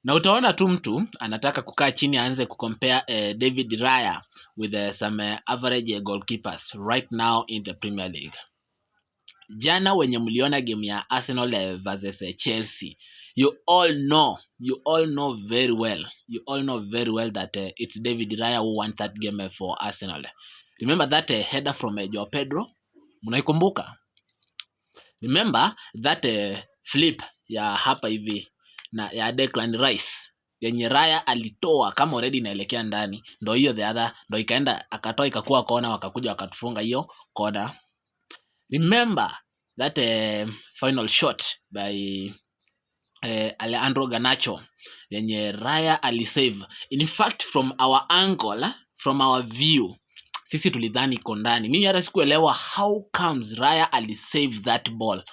Na utaona tu mtu anataka kukaa chini aanze kucompare David Raya with some average goalkeepers right now in the Premier League. Jana wenye mliona game ya Arsenal versus Chelsea, you all know very well, you all know very well that it's David Raya who won that game for Arsenal. Remember that header from Joao Pedro? Mnaikumbuka? Remember that flip ya hapa hivi na ya Declan Rice yenye Raya alitoa kama already inaelekea ndani, ndo hiyo the other, ndo ikaenda akatoa ikakuwa kona, wakakuja wakatufunga hiyo kona. Remember that final shot by Alejandro Garnacho yenye Raya alisave. In fact, from our angle, from our view, sisi tulidhani iko ndani. Mimi hata sikuelewa how comes Raya alisave that ball.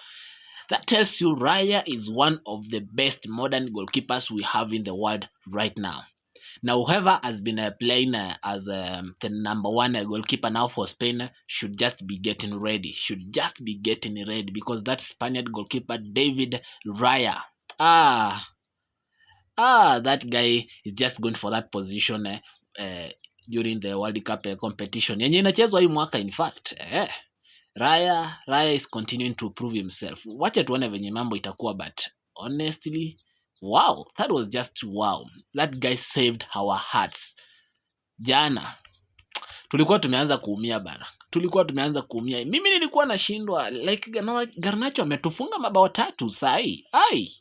That tells you Raya is one of the best modern goalkeepers we have in the world right now. Now, whoever has been playing as the number one goalkeeper now for Spain should just be getting ready. Should just be getting ready because that Spaniard goalkeeper, David Raya, that guy is just going for that position during the World Cup competition yenye inachezwa hii mwaka in fact. Raya is continuing to prove himself. Wacha tuone venye mambo itakuwa, but honestly, wow, that was just wow. That guy saved our hearts. Jana tulikuwa tumeanza kuumia bana, tulikuwa tumeanza kuumia. Mimi nilikuwa nashindwa like Garnacho ametufunga mabao 3 sahi. Ai,